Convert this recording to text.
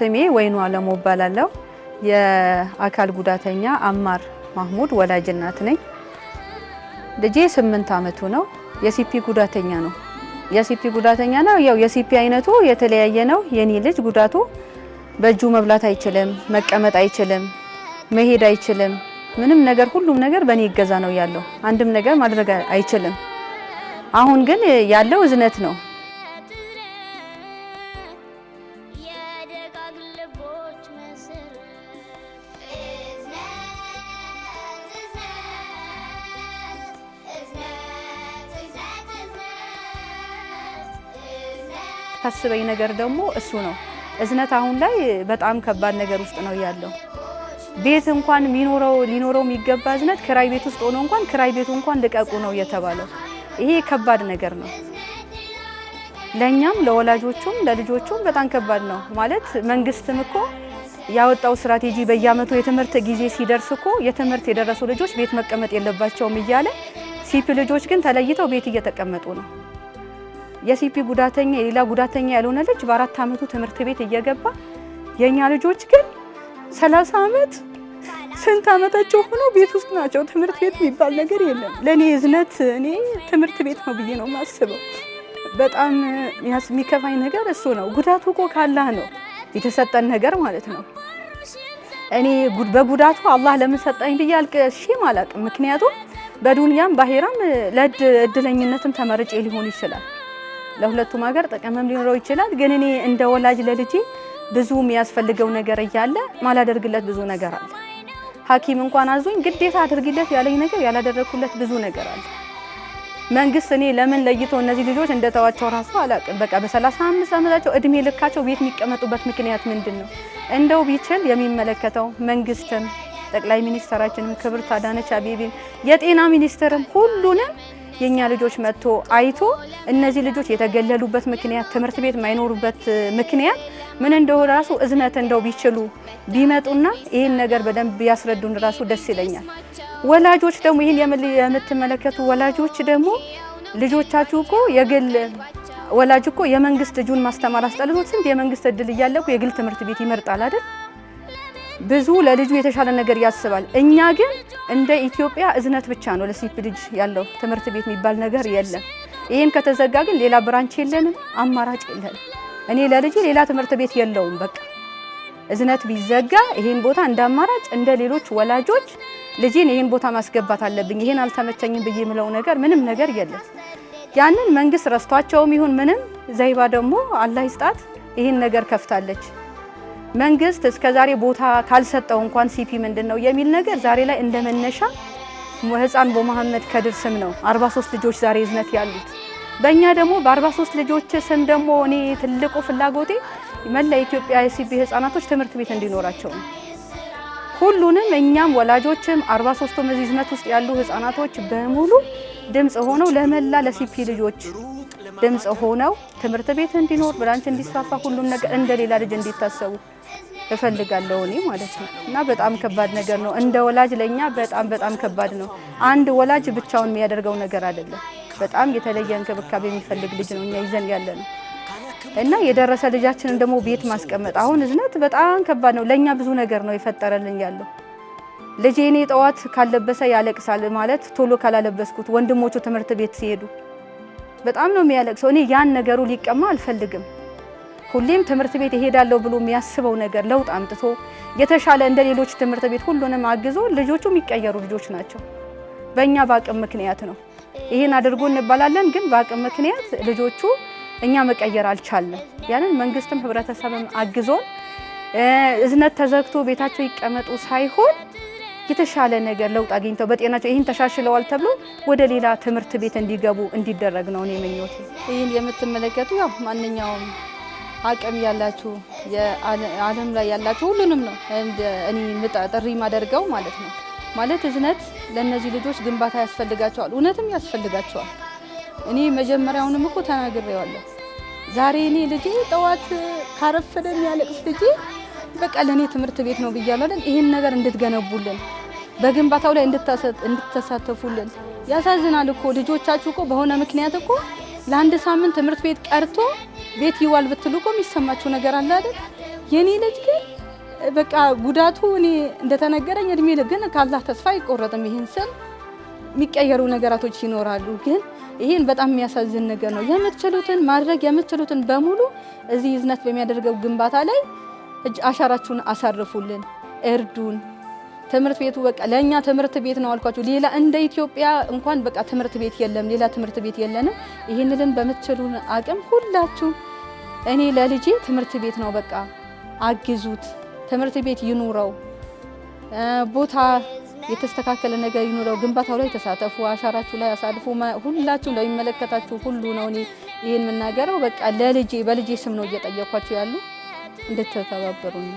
ስሜ ወይኑ አለሙ እባላለሁ። የአካል ጉዳተኛ አማር ማህሙድ ወላጅ እናት ነኝ። ልጄ 8 ዓመቱ ነው። የ CP ጉዳተኛ ነው። የ CP ጉዳተኛ ነው። ያው የ CP አይነቱ የተለያየ ነው። የኔ ልጅ ጉዳቱ በእጁ መብላት አይችልም፣ መቀመጥ አይችልም፣ መሄድ አይችልም። ምንም ነገር ሁሉም ነገር በእኔ እገዛ ነው ያለው። አንድም ነገር ማድረግ አይችልም። አሁን ግን ያለው እዝነት ነው። የደጋግ ልቦች መሰረት እዝነት እዝነት እዝነት እዝነት እዝነት ታስበኝ ነገር ደግሞ እሱ ነው። እዝነት አሁን ላይ በጣም ከባድ ነገር ውስጥ ነው ያለው። ቤት እንኳን የሚኖረው ሊኖረው የሚገባ እዝነት ክራይ ቤት ውስጥ ሆኖ እንኳን ክራይ ቤቱ እንኳን ልቀቁ ነው የተባለው። ይሄ ከባድ ነገር ነው። ለኛም ለወላጆቹም ለልጆቹም በጣም ከባድ ነው። ማለት መንግስትም እኮ ያወጣው ስትራቴጂ በየአመቱ የትምህርት ጊዜ ሲደርስ እኮ የትምህርት የደረሱ ልጆች ቤት መቀመጥ የለባቸውም እያለ CP ልጆች ግን ተለይተው ቤት እየተቀመጡ ነው። የ CP ጉዳተኛ የሌላ ጉዳተኛ ያልሆነ ልጅ በ4 ዓመቱ ትምህርት ቤት እየገባ የኛ ልጆች ግን 30 ዓመት ስንት ዓመታቸው ሆኖ ቤት ውስጥ ናቸው። ትምህርት ቤት የሚባል ነገር የለም። ለኔ እዝነት እኔ ትምህርት ቤት ነው ብዬ ነው የማስበው። በጣም የሚከፋኝ ነገር እሱ ነው። ጉዳቱ እኮ ካላህ ነው የተሰጠን ነገር ማለት ነው። እኔ በጉዳቱ አላህ ለምን ሰጠኝ ብዬ አልቅሼም አላውቅም። ምክንያቱም በዱንያም ባሄራም ለእድለኝነትም ተመርጬ ሊሆን ይችላል። ለሁለቱም ሀገር ጥቅምም ሊኖረው ይችላል። ግን እኔ እንደ ወላጅ ለልጄ ብዙ የሚያስፈልገው ነገር እያለ ማላደርግለት ብዙ ነገር አለ። ሐኪም እንኳን አዞኝ ግዴታ አድርጊለት ያለኝ ነገር ያላደረኩለት ብዙ ነገር አለ። መንግስት እኔ ለምን ለይቶ እነዚህ ልጆች እንደተዋቸው ራሱ አላውቅም። በቃ በ35 ዓመታቸው እድሜ ልካቸው ቤት የሚቀመጡበት ምክንያት ምንድን ነው? እንደው ቢችል የሚመለከተው መንግስትም ጠቅላይ ሚኒስትራችንም ክብርት አዳነች አቤቤም የጤና ሚኒስትርም ሁሉንም የኛ ልጆች መጥቶ አይቶ እነዚህ ልጆች የተገለሉበት ምክንያት ትምህርት ቤት የማይኖሩበት ምክንያት ምን እንደሆነ ራሱ እዝነት እንደው ቢችሉ ቢመጡና ይህን ነገር በደንብ ቢያስረዱን ራሱ ደስ ይለኛል። ወላጆች ደግሞ ይህን የምትመለከቱ ወላጆች ደግሞ ልጆቻችሁ እኮ የግል ወላጅ እኮ የመንግስት ልጁን ማስተማር አስጠልቶት ስንት የመንግስት እድል እያለ እኮ የግል ትምህርት ቤት ይመርጣል አይደል? ብዙ ለልጁ የተሻለ ነገር ያስባል። እኛ ግን እንደ ኢትዮጵያ እዝነት ብቻ ነው ለ CP ልጅ ያለው ትምህርት ቤት የሚባል ነገር የለም። ይሄም ከተዘጋ ግን ሌላ branch የለንም፣ አማራጭ የለንም። እኔ ለልጄ ሌላ ትምህርት ቤት የለውም። በቃ እዝነት ቢዘጋ ይሄን ቦታ እንደ አማራጭ እንደ ሌሎች ወላጆች ልጄን ይሄን ቦታ ማስገባት አለብኝ፣ ይሄን አልተመቸኝም ብዬ የምለው ነገር ምንም ነገር የለም። ያንን መንግስት ረስቷቸውም ይሁን ምንም፣ ዘይባ ደግሞ አላህ ይስጣት ይሄን ነገር ከፍታለች። መንግስት እስከዛሬ ቦታ ካልሰጠው እንኳን CP ምንድነው የሚል ነገር ዛሬ ላይ እንደመነሻ ህፃን በመሐመድ ከድር ስም ነው 43 ልጆች ዛሬ እዝነት ያሉት። በእኛ ደግሞ በ43 ልጆች ስም ደግሞ እኔ ትልቁ ፍላጎቴ መላ ኢትዮጵያ የ CP ህፃናቶች ትምህርት ቤት እንዲኖራቸው ነው። ሁሉንም እኛም ወላጆችም 43ቱም እዚህ እዝነት ውስጥ ያሉ ህፃናቶች በሙሉ ድምጽ ሆነው ለመላ ለ CP ልጆች ድምጽ ሆነው ትምህርት ቤት እንዲኖር branch እንዲስፋፋ ሁሉም ነገር እንደሌላ ልጅ እንዲታሰቡ እፈልጋለሁ እኔ ማለት ነው። እና በጣም ከባድ ነገር ነው። እንደ ወላጅ ለኛ በጣም በጣም ከባድ ነው። አንድ ወላጅ ብቻውን የሚያደርገው ነገር አይደለም። በጣም የተለየ እንክብካቤ የሚፈልግ ልጅ ነው እኛ ይዘን ያለነው። እና የደረሰ ልጃችንን ደግሞ ቤት ማስቀመጥ አሁን እዝነት በጣም ከባድ ነው። ለኛ ብዙ ነገር ነው የፈጠረልን ያለው። ልጄ እኔ ጠዋት ካለበሰ ያለቅሳል ማለት ቶሎ ካላለበስኩት ወንድሞቹ ትምህርት ቤት ሲሄዱ በጣም ነው የሚያለቅሰው። እኔ ያን ነገሩ ሊቀማ አልፈልግም። ሁሌም ትምህርት ቤት እሄዳለሁ ብሎ የሚያስበው ነገር ለውጥ አምጥቶ የተሻለ እንደ ሌሎች ትምህርት ቤት ሁሉንም አግዞ ልጆቹ የሚቀየሩ ልጆች ናቸው። በእኛ በአቅም ምክንያት ነው ይሄን አድርጎ እንባላለን፣ ግን በአቅም ምክንያት ልጆቹ እኛ መቀየር አልቻልንም። ያንን መንግስትም ህብረተሰብም አግዞን እዝነት ተዘግቶ ቤታቸው ይቀመጡ ሳይሆን የተሻለ ነገር ለውጥ አግኝተው በጤናቸው ይህን ተሻሽለዋል ተብሎ ወደ ሌላ ትምህርት ቤት እንዲገቡ እንዲደረግ ነው እኔ ምኞቴ። ይህን የምትመለከቱ ያው ማንኛውም አቅም ያላችሁ የዓለም ላይ ያላችሁ ሁሉንም ነው እኔ ጥሪ ማደርገው ማለት ነው። ማለት እዝነት ለነዚህ ልጆች ግንባታ ያስፈልጋቸዋል፣ እውነትም ያስፈልጋቸዋል። እኔ መጀመሪያውንም እኮ ተናግሬዋለሁ። ዛሬ እኔ ልጄ ጠዋት ካረፈደ የሚያለቅስ ልጄ በቃ ለኔ ትምህርት ቤት ነው ብያለሁ አይደል? ይሄን ነገር እንድትገነቡልን በግንባታው ላይ እንድትሳተፉልን። ያሳዝናል እኮ ልጆቻችሁ እኮ በሆነ ምክንያት እኮ ለአንድ ሳምንት ትምህርት ቤት ቀርቶ ቤት ይዋል ብትሉ እኮ የሚሰማችሁ ነገር አለ አይደል? የኔ ልጅ ግን በቃ ጉዳቱ እኔ እንደተነገረኝ እድሜ ግን ከአላህ ተስፋ አይቆረጥም። ይህን ስል የሚቀየሩ ነገራቶች ይኖራሉ። ግን ይህን በጣም የሚያሳዝን ነገር ነው። የምትችሉትን ማድረግ የምትችሉትን በሙሉ እዚህ እዝነት በሚያደርገው ግንባታ ላይ እጅ አሻራችሁን አሳርፉልን፣ እርዱን። ትምህርት ቤቱ በቃ ለእኛ ትምህርት ቤት ነው አልኳችሁ። ሌላ እንደ ኢትዮጵያ እንኳን በቃ ትምህርት ቤት የለም፣ ሌላ ትምህርት ቤት የለንም። ይህንልን በምትችሉን አቅም ሁላችሁ እኔ ለልጄ ትምህርት ቤት ነው በቃ አግዙት። ትምህርት ቤት ይኑረው፣ ቦታ የተስተካከለ ነገር ይኑረው። ግንባታው ላይ ተሳተፉ፣ አሻራችሁ ላይ አሳልፉ። ሁላችሁም ለሚመለከታችሁ ሁሉ ነው እኔ ይህን የምናገረው። በቃ ለልጄ በልጄ ስም ነው እየጠየኳችሁ ያሉ እንድትተባበሩ ነው።